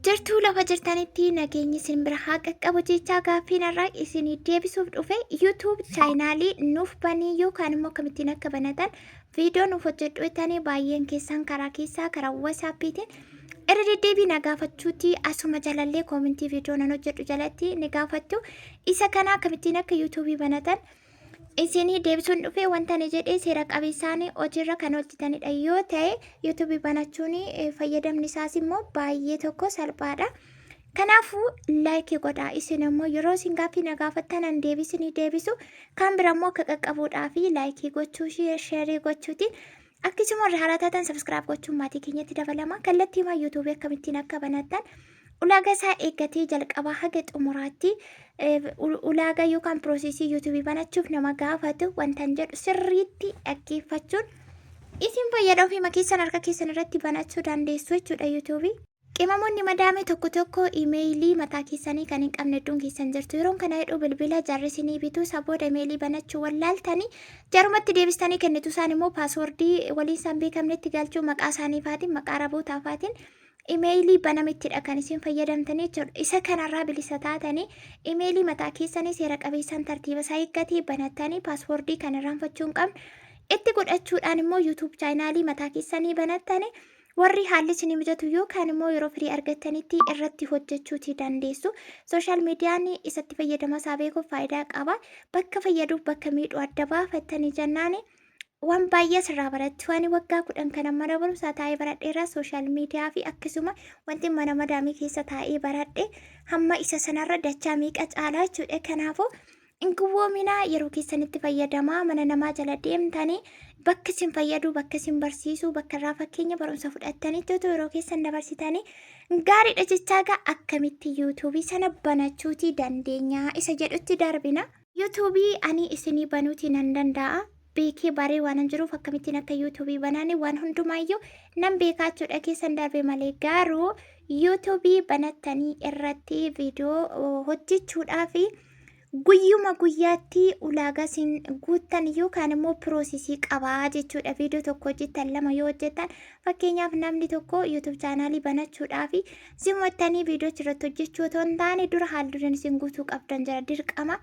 Jirtuu lafa jirtanitti nageenyi isin bira haa qaqqabu jechaa, gaaffiin irraa isinii deebisuuf dhufe YouTube channelii nuuf banii yookaan immoo akkamittiin akka banatan viidiyoo nuuf hojjedhu jettanii baay'een keessan karaa keessaa karaa WhatsAppiitiin irra deddeebii na gaafachuuti. Asuma jalallee commentii viidiyoo nan hojjedhu jalatti ni gaafattu. Isa kana akkamittiin akka YouTubeii banatan isinii deebisuun dhufee, wanta ani jedhee seera qabeessaan hojiirra kan hojjetanidha yoo ta'e, YouTubeii banachuun fayyadamni isaas immoo baay'ee tokko salphaadha. Kanaafuu likeii godhaa. Isin immoo yeroo isin gaaffii na gaafattan an deebisinii deebisu kan bira immoo akka qaqqabuudhaa fi likeii gochuu, shareii gochuutiin, akkasuma irra haaraa taatan subscribe gochuun maatii keenyatti dabalama. Kallattii himaa YouTubeii akkamittiin akka banattan ulaagaa isaa eeggatee jalqabaa haga xumuraatti ulaagaa yookaan processii YouTubeii banachuuf nama gaafatu wantan jedhu sirriitti dhaggeeffachuun isin fayyada. Ofiima keessan harka keessan irratti banachuu dandeessu jechuudha YouTubeii. Qimamoonni madaame tokko tokko emailii mataa keessanii kan hin qabne hedduun keessan jirtu. Yeroon kana jedhu, bilbila jarri isinii bituu isa booda emailii banachuu wallaaltanii jarumatti deebistanii kennitu. Isaan immoo passwordii waliin isaan beekamnetti galchuu, maqaa isaaniifaatiin, maqaa rabootaafaatiin emailii banamettidha kan isin fayyadamtanii jechuudha. Isa kanarraa bilisa taatanii emailii mataa keessanii seera qabeessaan tartiiba isaa eeggatee banattanii, passwordii kan irraanfachuu hin qabne itti godhachuudhaan immoo YouTube channelii mataa keessanii banattanii, warri haalli isinii mijatu yookaan immoo yeroo firii argattanitti irratti hojjechuuti dandeessu. Social mediaan isatti fayyadama isaa beekuuf faayidaa qaba. Bakka fayyaduuf bakka miidhu adda baafattanii jennaan waan baay'ee asirraa barattu. Ani waggaa 10 kana mana barumsaa taa'ee baradheera. Social media fi akkasuma wanti mana madaamii keessa taa'ee baradhe hamma isa sanarra dachaa meeqa caalaa jechuudha. Kanaafuu hin gowwoominaa, yeroo keessanitti fayyadamaa. Mana namaa jala deemtanii bakka isin fayyadu, bakka isin barsiisu, bakka irraa fakkeenya barumsa fudhattanitti otoo yeroo keessan dabarsitanii gaariidha jechaa, gaa akkamitti YouTubeii sana banachuutii dandeenya isa jedhutti darbina. YouTubeii ani isinii banuutii nan danda'a. Beekee baree waan hin jiruuf akkamittiin akka YouTubeii banani waan hundumaayyuu nan beekaa jechuudha keessan darbe malee. Garuu YouTubeii banattanii irratti viidiyoo hojjechuudhaaf guyyuma guyyaatti ulaagaa isin guuttan yookaan immoo processii qabaa jechuudha. Viidiyoo tokko hojjettan, lama yoo hojjettan, fakkeenyaaf namni tokko YouTube channelii banachuudhaaf simattanii viidiyoo irratti hojjechuu otoo hin taane dura haal dureen isin guutuu qabdan jira. Dirqama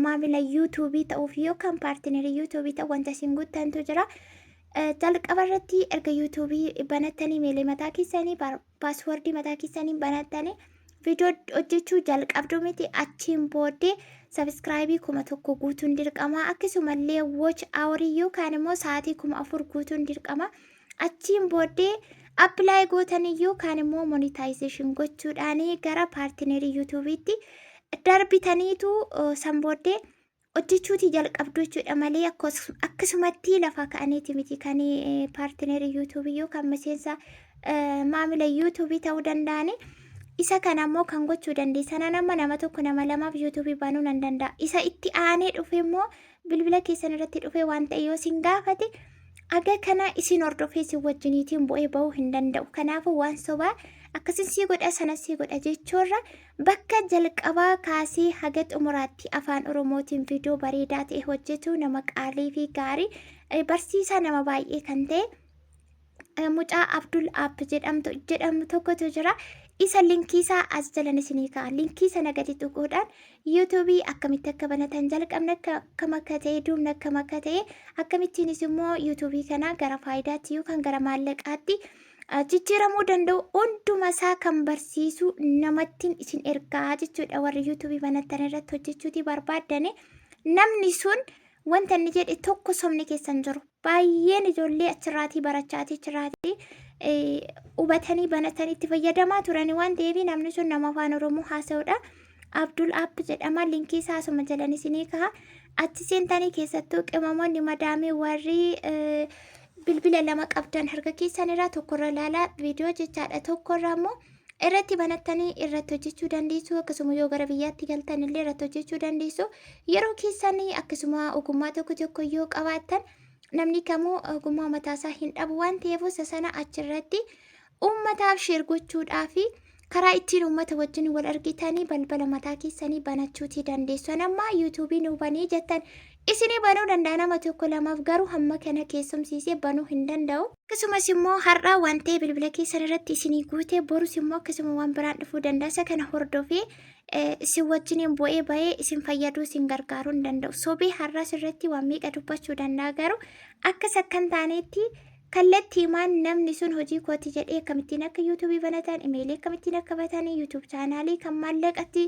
maamila YouTubeii ta'uuf yookaan partnerii YouTubeii ta'u wanta isin guuttantu jira. Jalqaba irratti erga YouTubeii banattanii, emailii mataa keessanii, passwordii mataa keessanii banattanii viidiyoo hojjechuu jalqabdu miti, achiin booddee subscribeii 1000 guutuun dirqama. Akkasumallee watch hourii yookaan immoo sa'aatii 4000 guutuun dirqama. Achiin booddee apply gootanii yookaan immoo monetization gochuudhaan gara partnerii YouTubeiitti darbitaniitu san booddee hojjechuutii jalqabdu jechuudha malee akkasumatti lafaa ka'aniiti miti kan partnerii YouTubeii yookaan miseensa maamila YouTubeii ta'uu danda'ani. Isa kana immoo kan gochuu dandeessan nama nama tokko, nama lamaaf YouTubeii banuu nan danda'a. Isa itti aanee dhufe immoo bilbila keessan irratti dhufe waan ta'e yoo isin gaafate, aga kana isin hordofee isin wajjiniitiin bu'ee ba'uu hin danda'u. Kanaafuu waan sobaa akkasin sii godha, sana sii godha jechuurra, bakka jalqabaa kaasee haga xumuraatti afaan Oromootiin viidiyoo bareedaa ta'e hojjetu, nama qaalii fi gaarii, barsiisaa nama baay'ee kan ta'e, mucaa Abdul App jedhamu tokkotu jira. Isa linkii isaa as jalan isinii ka'a. Linkii sana gadi tuquudhaan YouTubeii akkamitti akka banatan, jalqabni akkam akka ta'e, duubni akkam akka ta'e, akkamittiinis immoo YouTubeii kana gara faayidaatti yookaan gara maallaqaatti jijjiiramuu danda'u hunduma isaa kan barsiisu namattiin isin ergaa jechuudha. Warri YouTubeii banattan irratti hojjechuutii barbaaddani, namni sun wanta inni jedhe tokko sobni keessan jiru. Baay'een ijoollee achirraatii barachaatii, achirraatii hubatanii banatanii itti fayyadamaa turani waan ta'eef, namni sun nama afaan Oromoo haasa'udha. Abdul App jedhama. Linkii isaa asuma jalan isinii ka'a. Achi seentanii, keessattuu qimamoonni madaamii warri bilbila lama qabdan, harka keessan irraa tokkorra ilaalaa viidiyoo jechaadha. Tokkorra immoo irratti banattanii irratti hojjechuu dandeessu. Akkasuma yoo gara biyyaatti galtan illee irratti hojjechuu dandeessu. Yeroo keessanii akkasuma ogummaa tokko tokko yoo qabaattan, namni kamuu ogummaa mataasaa hin dhabu waan ta'eef, isa sana achirratti uummataaf share gochuudhaa fi karaa ittiin uummata wajjin wal argitanii balbala mataa keessanii banachuutii dandeessu. An amma YouTubeii nuu banii jettan Isinii banuu danda'a nama tokko lamaaf, garuu hamma kana keessumsiisee banuu hin danda'u. Akkasumas immoo har'aa waan ta'e bilbila keessan irratti isinii guutee, borus immoo akkasuma waan biraan dhufuu danda'a. Isa kana hordofee isin wajjiniin bu'ee bahee isin fayyaduu, isin gargaaruu hin danda'u. Sobee har'aas irratti waan meeqa dubbachuu danda'a, garuu akkas akka hin taanetti kallattiimaan namni sun hojii kooti jedhee akkamittiin akka YouTubeii banatan, imeelii akkamittiin akka banatan, YouTube channelii kan maallaqatti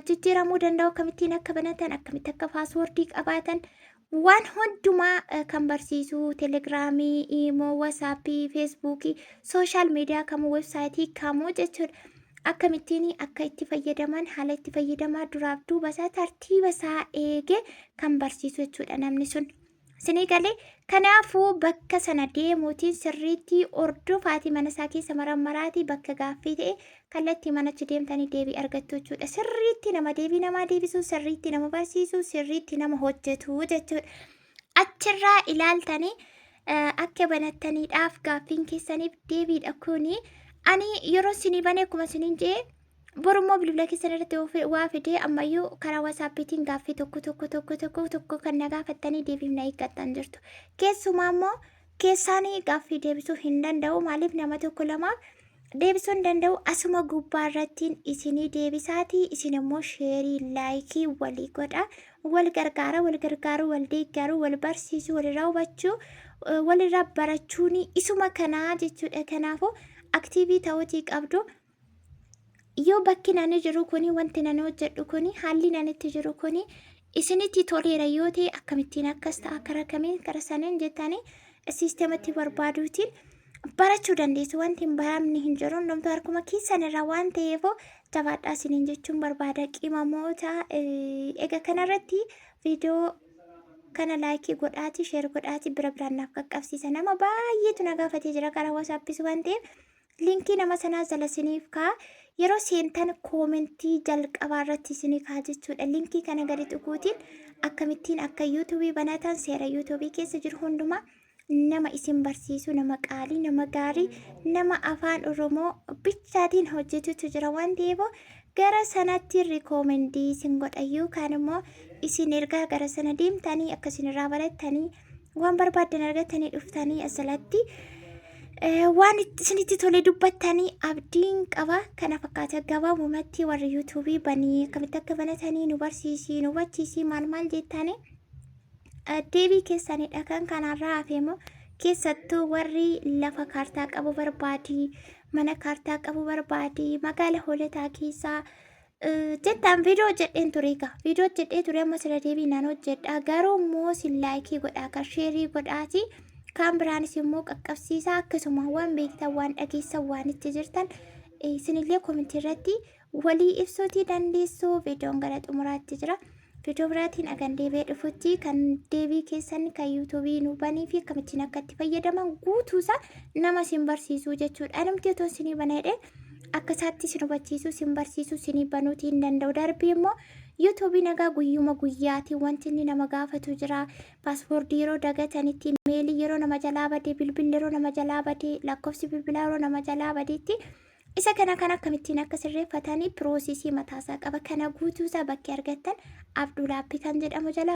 jijjiiramuu danda'u akkamittiin akka banatan, akkamitti akka passwordii qabaatan, waan hundumaa kan barsiisu, Telegramii, imo, WhatsAppii, Facebookii, social media kamuu, websiteii kamuu jechuudha. Akkamittiin akka itti fayyadaman, haala itti fayyadamaa duraaf duuba isaa tartiiba isaa eegee kan barsiisu jechuudha namni sun. Isinii galee? Kanaafuu bakka sana deemuutiin sirriitti hordofaatii, mana isaa keessa marammaraatii, bakka gaaffii ta'e kallattii manachi deemtanii deebii argattu jechuudha. Sirriitti nama deebii namaa deebisu, sirriitti nama barsiisu, sirriitti nama hojjetu jechuudha. Achirraa ilaaltanii akka banattaniidhaaf gaaffiin keessaniif deebiidha kuni. Ani yeroo isinii bane, akkuma isiniin jee, borummoo bilbila keessan irratti waa fidee, ammayyuu karaa WhatsAppiitiin gaaffii tokko tokko tokko tokko tokko kan na gaafattanii deebiif na eeggattan jirtu. Keessumaa immoo keessaanii gaaffii deebisuu hin danda'u. Maaliif? Nama tokko lamaaf deebisuu hin danda'u. Asuma gubbaa irrattiin isinii deebisaatii, isin immoo shareii, likeii walii godha. Wal gargaara, wal gargaaruu, wal deeggaruu, wal barsiisuu, walirraa hubachuu, walirraa barachuun isuma kanaa jechuudha. Kanaafuu activeii ta'uutii qabdu. Yoo bakki nani jiru kuni, wanti nani hojjedhu kuni, haalli nani itti jiru kuni isinitti toleera yoo ta'e, akkamittiin akkas ta'a, karaa kamiin karaa saniin jettanii systematti barbaaduutiin barachuu dandeessu. Wanti hin baramne hin jiru. Hundumtuu harkuma keessan irraa waan ta'eef, jabaadhaa isiniin jechuun barbaada. Qimamoota, egaa kanarratti viidiyoo kana likeii godhaati, share godhaati, bira biraan naaf qaqqabsiisa. Nama baay'eetu na gaafatee jira karaa WhatsAppis waan ta'eef, linkii nama sanaa jala isiniif kaa. Yeroo seentan commentii jalqabaa irratti isinii kaa jechuudha. Linkii kana gadi tuquutiin akkamittiin akka YouTubeii banatan, seera YouTubeii keessa jiru hundumaa nama isin barsiisu, nama qaalii, nama gaarii, nama afaan Oromoo bichaatiin hojjetutu jira waan ta'eef, gara sanatti recommendii isin godha yookaan immoo isin ergaa. Gara sana deemtanii akka isin irraa barattanii, waan barbaaddan argatanii dhuftanii, asalatti waan isinitti tole dubbattanii abdiin qaba. Kana fakkaata gabaabumatti. Warri YouTubeii banii, akkamitti akka banatanii nu barsiisii, nu hubachiisii, maal maal jettanii, deebii keessanidha. Kan kanarraa hafe immoo, keessattuu warri lafa kaartaa qabu barbaadii, mana kaartaa qabu barbaadii, magaala Hoolataa keessaa jettaan, viidiyoo hojjedheen ture egaa. Viidiyoo hojjedhee ture, amma sirra deebii naan hojjedha. Garuu immoo sin likeii godhaa kan shareii godhaati. Kaan biraanis immoo qaqqabsiisaa. Akkasuma waan beektan, waan dhageessan, waan itti jirtan isinillee commentii irratti walii ibsuutii dandeessu. Viidiyoon gara xumuraatti jira. Viidiyoo biraatiin agan deebi'ee dhufutti, kan deebii keessan kan YouTubeii nu banii fi akkamittiin akka itti fayyadaman guutuusaa nama isin barsiisuu jechuudha. Anumti otoo isinii bana jedhee akka isaatti isin hubachiisuu, isin barsiisuu, isinii banuutii hin danda'u. Darbii immoo YouTubeii nagaa guyyuma guyyaatiin wanti inni nama gaafatu jira. Passwordii yeroo dagatanitti, imeelii yeroo nama jalaa badee, bilbilli yeroo nama jalaa badee, lakkoofsi bilbilaa yeroo nama jalaa badeetti, isa kana kan akkamittiin akka sirreeffatanii processii mataasaa qaba. Kana guutuusaa bakki argattan Abdulaappii kan jedhamu jala.